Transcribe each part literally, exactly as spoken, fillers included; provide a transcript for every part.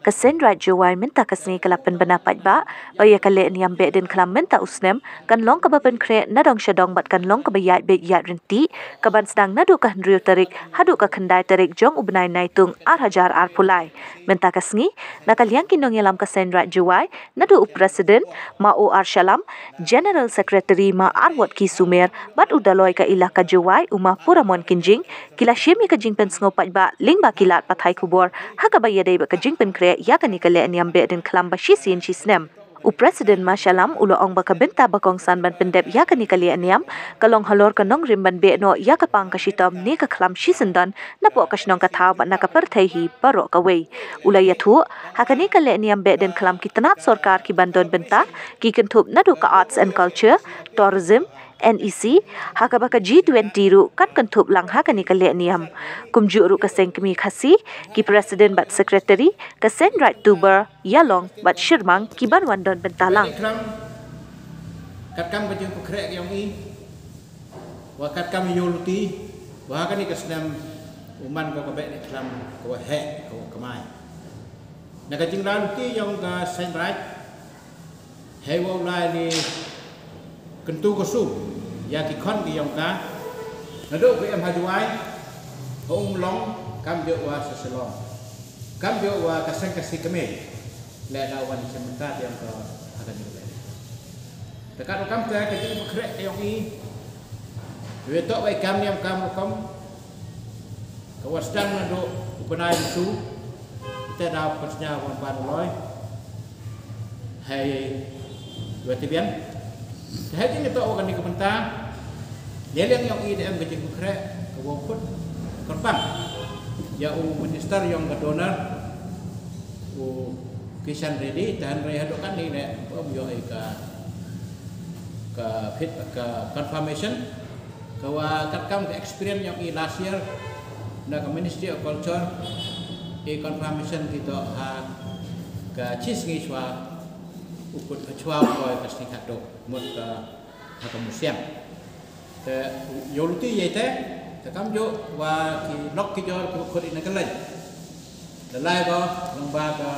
Ka Seiñraij Jowai mynta ka sngi ka la pynbna paidbah ba ïa ka lehniam Behdeiñkhlam mynta u snem kan long kaba pynkhreh na dong sha dong bad kan long kaba ïaid beit ïaid ryntih, kaban sdang naduh ka hynriew tarik haduh ka khyndai tarik jong u bnai Naitung ar hajar arphew lai. Mynta ka sngi, na ka liang ki nongïalam ka Seiñraij Jowai, naduh u President, Ma O R Shyallam, General Secretary Ma Arwotki Sumer, bad u Daloi ka Elaka Jowai, u Ma Puramon Kynjing, ki la shim ïa ka jingpynsngew paidbah lyngba ki lad pathai khubor ha kaba ïadei bad ka jingpynkhreh ïa kane ka lehniam Behdeiñkhlam ba shisien shisnem. U President Ma Shyallam u la ong ba ka bynta ba kongsan ban pyndep ïa kane ka lehniam ka long halor ka nongrim ban beh noh ïa ka pang ka shitom ne ka khlam shisyndon napoh ka shnong ka thaw bad na ka pyrthei hi baroh kawei. U la ïathuh, ha kane ka lehniam Behdeiñkhlam ki tnat sorkar ki ban don bynta ki kynthup naduh ka Arts and Culture, Tourism, N E C, ha kaba ka G twenty ruh kan kynthup lang ha kane ka lehniam. Kumjuh ruh ka Seng Kmie Khasi, ki President bad Secretary, ka Seiñraij Tuber, Ïalong bad Shyrmang ki ban wan don bynta lang. Behdeiñkhlam, katkam ka jingpynkhreh ka jong i, wa katkam i ïoh luti, wa ha kane ka snem u man ko ka Behdeiñkhlam ka wa heh ka wa kamai. Na ka jingla luti jong ka Seiñraij, hei wa u lai li kyntu ka su ïa ki khon ki jong ka, naduh ka em ha Jowai, ha Umlong, kam jooh wa sa Shillong, kam jooh wa ka Seng Khasi kmie. Leh da wan ki seng mynta jong ka ha kane ka leh. Te ka rukom te ka jingpynkhreh ka jong i, wei toh wei kam niam kam rukom, ka wa sdang naduh u bnai Naitung, te da u pynsñiaw wan ban u Loi, hei wa Tibian. Te hei jingïatoh wa kane ka bynta, ne liang jong i da em ka jingpynkhreh ka wa khut kyrpang ïa u Minister jong ka DoNER, u Kishan Reddy, te hynrei haduh katne ne ym ïoh i ka, ka fit, ka confirmation. Ka wa katkam ka experience jong i last year na ka Ministry of Culture, i confirmation ki toh ha ka shi sngi shuwa u kut, shuwa u Loi, ka sngi khatduh, mut ka ha ka museum. Te ïoh luti ïa i te, te kam jooh wa ki lok ki jor ki khut i na ka leng. Lada lai ba lyngba ka,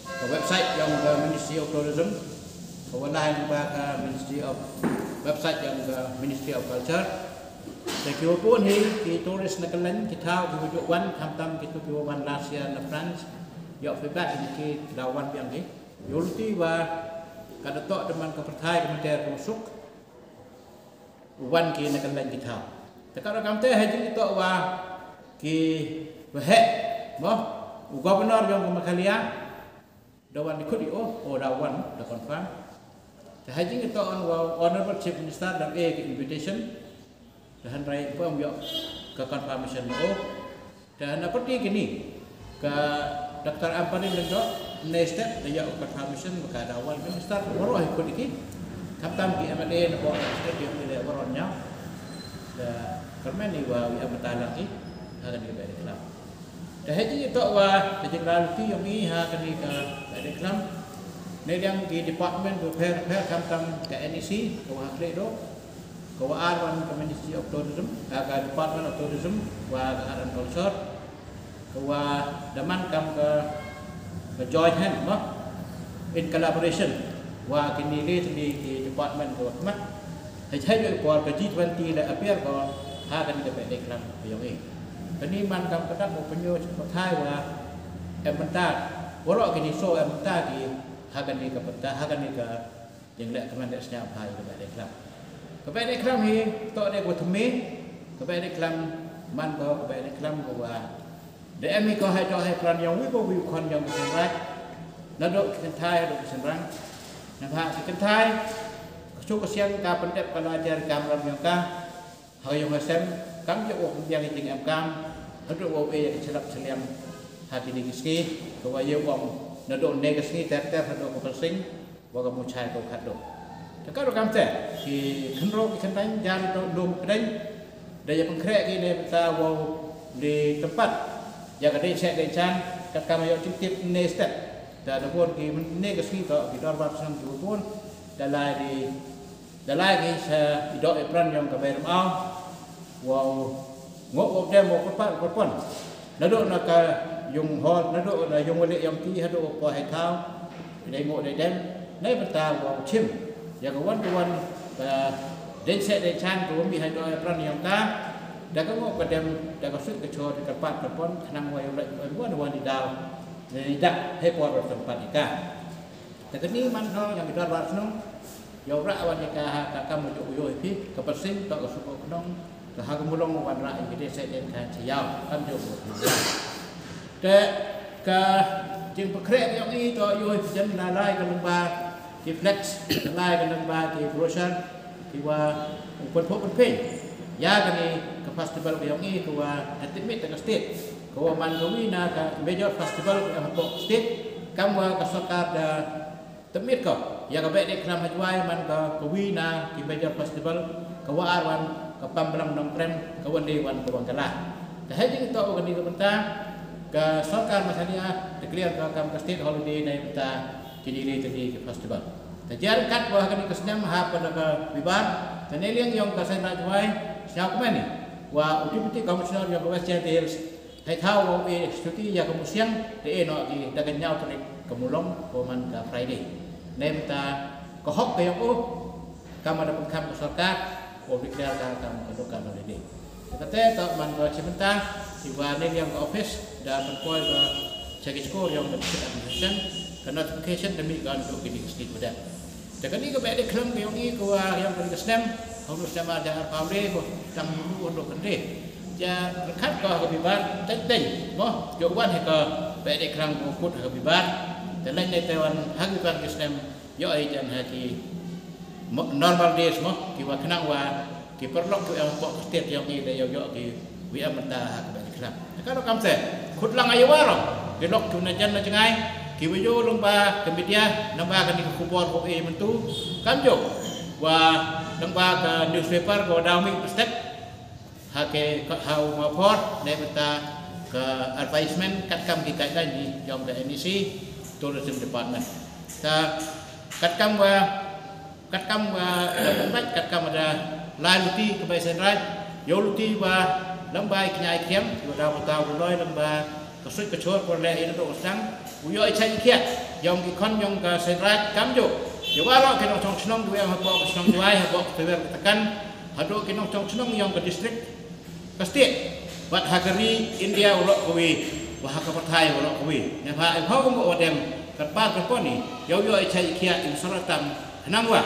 ka website jong ka Ministry of Tourism, ka wa lai lyngba ka Ministry of, website jong ka Ministry of Culture. Te ki wa bun hi ki tourist na ka leng ki thaw ki wa jooh wan, khamtam kito ki wa wan last year na France, ïoh feedback na ki da wan biang hi. Ïoh luti wa ka da toh da man ka pyrthai ka mynta ka suk wan ki na ka leng ki thaw. Te ka rukom te hei jingïatoh wa ki wa heh, mo, u Governor jong ka Meghalaya da wan i khut i, o, o da wan, da confirm. Te hei jingïatoh wa u Honorable Chief Minister da e ka invitation, te hynrei ym pu ïoh ka confirmation mo. Te na pyrdi kini ka Doctor Ampareen Lyngdoh, ne step da ïoh ka confirmation ba ka da wan, minister waroh hi khut i ki. Khamtam ki M L A na bor state ïoh ki le waroh ñiaw. Te kyrmen i wa wi am ta lang i ha kani ka Behdeiñkhlam. Te hei jingïatoh wa ka jingla luti jong i ha kani ka Behdeiñkhlam, ne liang ki department bapher bapher, khamtam ka N E C ka wa ha Khliehriat, ka wa ar wan ka Ministry of Tourism, ka, ka Department of Tourism, wa ka Art and Culture, ka wa da man kam ka, ka joint hand, mo, in collaboration wa kini le tylli ki department ka wa khmat. Hei hei ïoh i por ka G twenty la appear ko ha kani ka Behdeiñkhlam ka jong i. Kani man kam ka dak u pynïoh cha ka pyrthai wa em mynta, waroh kini so em mynta ki ha kani ka pyrthai, ha kani ka jingleh kmen leh sñiaw bha ïa ka Behdeiñkhlam. Ka Behdeiñkhlam hi toh ne ka wa thymmai, ka Behdeiñkhlam man ko ka Behdeiñkhlam ka wa da em hi ko ha jong ha i klan jong wi pa wi u khon jong ka Seiñraij. Naduh ki kynthai haduh ki shynrang. Naba ki kynthai, ka shu ka siang ka pyndep ka la jar i kamram jong ka ha ka ïung ha sem, kam ïoh u pynbiang ïa ki jingemkam haduh u e ïa ka shlap shlem ha kini ki sngi, ka wa ïoh u ong naduh ne ka sngi ter ter haduh ka pyrshing wa ka muchai ka u khatduh. Te ka rukom te ki khynroo ki khyndaiñ, jar to lum pdeng, da ïa pynkhreh ki ne bynta wow li tympat ïa ka dei seh dei chan, katkam ïoh jingtip ne step. Te da bun ki ne ka sngi to ki dorbar shnong ki bun da lai di Da lai ki sa i doh i pran yong ka Bai Rymaw. Wow, ngok wow dem wow kyrpad kyrpon. Naduh na ka yung hol, naduh na yung wali yong ki, haduh wow poi ha i thaw. Dei ngok dei dem. Nei bynta wow chim. Ya ka wan ka wan ka dei se dei chan ka wan mi ha i doh i pran yong ka. Da ka ngok ka dem, da ka sut ka chor, da ka kyrpad kyrpon, khnang wow leh wan wan di daw. Nei dak hei por wow kyrpad i ka. Te kani man thong yong i dorbar shnong. Yow rah wan ïa ka ha ka kam u ïoh ïoh ïa phi, ka pasin, ka ka suko khnong, ka ha ka mulong wan rah ïa ka dei se dei ka cha yaw, kam ïoh ïoh. Te ka jingpynkhreh ka yong i to ïoh ïa phi jan la lai ka lyngba ki flex, la lai ka lyngba ki brochure, ki wa u pynphuh pynphieng ïa kani ka festival ka yong i ka wa da tipmit da ka state, ka wa man ka wi na ka major festival ka em hapoh state, kam wa ka sorkar da tipmit ko ïa ka Behdeikhlam ha Jowai man ka kawi na ki major festival, ka wa ar wan ka Pambalang Nongkrem, ka wan dei wan ka Wangkala. Te ha jingtoh kani ka bynta ka sorkar Meghalaya declare ka kam ka state holiday na bynta kini ri tini ki festival. Te jar kat wa kani ka snem ha pada ka Bibar, te ne liang yong ka Seiñ Raij Jowai sñiaw kmen ni wa u Deputy Commissioner yong ka West Jaintia Hills, hei thaw wow e shuti ïa ka musiang, te e noh ki da ka ñiaw tarik ka mulong, ko man ka Friday. Nei bynta ka hok ka yong u, kam da pynkham ka sorkar wow declare ka kam ka local holiday. Te kata to man ka chi bynta, i wa nei liang ka office da pynpoi ka cha ki skur yong ka district administration, ka notification da mih ka ndu kini ki state wa da. Te kani ka Behdeikhlam ka yong i ka wa yong kani ka snem, hong snem ar hajar arphaw le ko tang mulu hong kante. Ja rkhat ko ha ka Bibar, teng teng mo, jo wan ha ka Behdeikhlam ko kut ha ka Bibar. Te leng ne te wan ha ka Bibar ka snem, ïoh ai jan ha ki mo- normal days mo, ki wa khnang wa ki paralok ki em hapoh ka state yong i da ïoh ïoh ki wi em mynta ha ka Behdeikhlam. Te ka ruh kam se khut lang ai waroh ki lok ki na jan na jngai, ki wa ïoh lyngba ka media, lyngba kani ka khubor ko e mynta, kam jok wa lyngba ka newspaper ko daw mih plastik ha ke ka ha u ma por ne bynta ka advertisement katkam ki guideline ni yong ka N E C Tourism Department. Ta katkam wa Katkam wa da pynbait, katkam wa da lai luti ka bai Seiñ Raij, ïoh luti wa lyngba i kñia i khiam, wa da wa da wa loi lyngba ka suit ka chor, wa leh ïa ka doh ka sdang, u ïoh i chait i khiah yong ki khon yong ka Seiñ Raij, kam jok ïa waroh ki nongchong chnong, wa em hapoh ka chnong Jowai, hapoh ka Tawer ka Takan, haduh ki nongchong chnong yong ka district, ka state, bad ha ka ri India u lok kawi, wa ha ka pyrthai u lok kawi. Ne pha, i pha u mo wa dem, ka par ka poni, yow yow i chai i khiah i sara tam, khnang wa,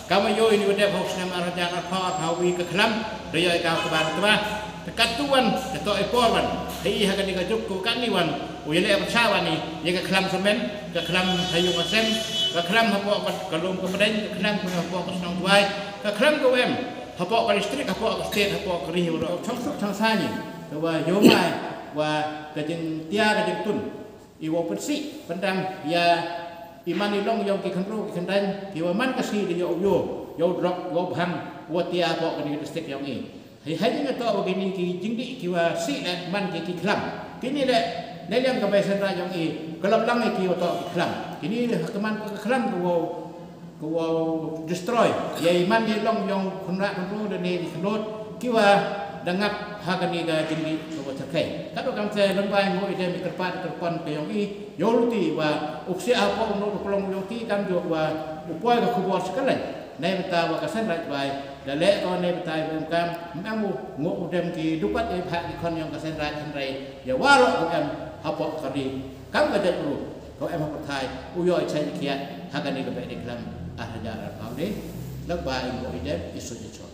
kama yow i ni wa dem hok snem ar hajar arphaw arphaw wi ka khlam, da yow i ka ka bar ka ba. Te kat tu wan, te to i por wan, hei i ha ka ni ka juk ku ka ni wan, u yele ka cha wan ni, ye ka khlam semen, ka khlam ha yung ka sem, ka khlam hapoh ka, ka lum ka pdeng, ka khlam hapoh ka snong Jowai, ka khlam ka wem, hapoh ka district, hapoh ka state, hapoh ka ri, hapoh chong suk chong sani. Ka wa yow mai, wa ka jingtia ka jingtun. I wa pynsih, pyndam, ïa, i man i long yong ki khynru, ki khyndang, ki wa man ka si di yow yow, yow drok, yow bhang, wa tia hapoh ka ni ka district yong i. Hei hei nga to wa kini ki jingdi ki wa si le man ki ki khlam. Kini le, ne liang ka bai Seiñ Raij yong i, ka lap lang i ki wa to ki khlam. Kini le ha ka man ka khlam ka wa Ka wa destroy. Ïa i man ïa long yong khun ra khun ru da ne di khun lut. Ki wa da ngap ha ka ni ka jingdi ka wa chakai. Ka do kam se lem bai ngo i dem i kyrpad i kyrpan ka yong i. Yow luti wa u ksiah hapoh u nud u klong yong ki kam jok wa u poi ka khubor sa ka leng. Nei bynta wa ka Seiñ Raij bai. Da leh ko nei bynta i em kam. Em u ngo u dem ki dupat i bha ki khon yong ka Seiñ Raij hynrei. Ïa waroh u em hapoh ka ri. Kam ka jait bru, ka em ha pyrthai, u ïoh i chai i khiah, ha kani ka Behdeikhlam, ar hajar arphaw dei, lak ba i mo i dem, i sut i chot.